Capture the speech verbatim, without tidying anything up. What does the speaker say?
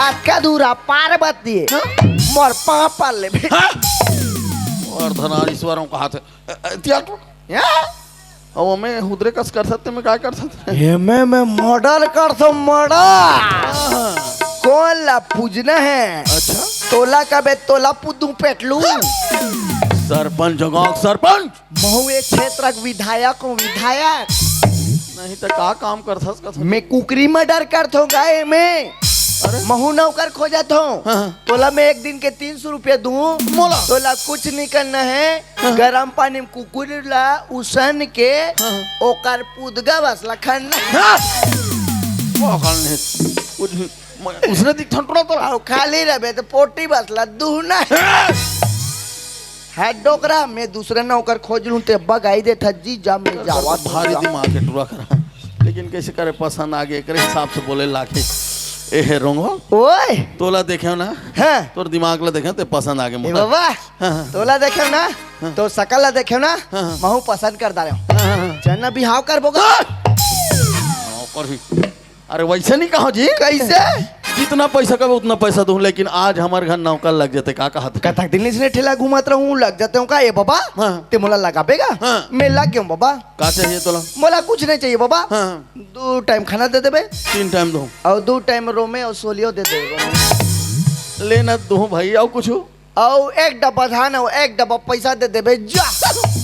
अतका दूर आ पार बत दिए। हाँ? मोर पाँव पर ले बे। हाँ? अर्धनारीश्वर हूँ कहा थे। अ, अ, त्याग। हाँ? अब हमें हुदरे कस कर सकते, मैं काय कर सकते? एमे मैं मर्डर कर दो, मर्डर। कौन ला पूजना है? अच्छा। तोला कबे तोला पूदू पेटलू। सरपंच जगाक सरपंच। महू एक क्षेत्र के विधायक हूँ, विधायक। नहीं तो का काम कर सकत? मैं कुकरी मर्डर कर दूंगा एमे। अरे। महू नौकर खोजत हूँ। हाँ, हाँ। तोला मैं एक दिन के तीन सौ रुपया दूँ। मोला। तोला कुछ नहीं करना है। गरम पानी में कुकुर ला उसन के हाँ। ओकर पुदगा बस ला खनना। हाँ? वो करने कुछ भी मैं उसने दिख ठंडा तो अउ खाली रहे तो पोटी बस ला दुहना। हाँ? है डोकरा, मैं दूसरे नौकर खोज लूँ ते बगाई देता जी जा मैं जावा भारी दिमाग है टुरा करा। लेकिन कैसे करे पसंद आ गए, एकरे हिसाब से बोले लागे। ए हे रोंगो, ओए। तोला देखे ना, हाँ। तोर दिमाग ला देखे ते पसंद आ गए ए मोला। बाबा, हाँ, हाँ। तोला देखे ना, तो सकल ला देखे ना, हाँ, हाँ। महू पसंद कर डारे। हाँ, हाँ, हाँ। चन्ना बिहाव कर बोगा। नौकर ही। अरे वैसे नहीं कहो जी। कैसे? जितना पैसा कहो उतना पैसा दूं, लेकिन आज हमारे घर नौकर लग जाते, का कहा था? कतक दिन इसने ठेला घुमात रहूं, लग जाते हूँ का ए बाबा? हाँ। ते मोला लगाबेगा? हाँ। मैं लग गया हूँ बाबा। का चाहिए तोला? मोला कुछ नहीं चाहिए बाबा। हाँ। दो टाइम खाना दे देबे तीन टाइम दो। और दो टाइम रोमे और सोलियो दे देबे। लेना दो भाई, और कुछ? और एक डब्बा धान और एक डब्बा पैसा दे देबे जा।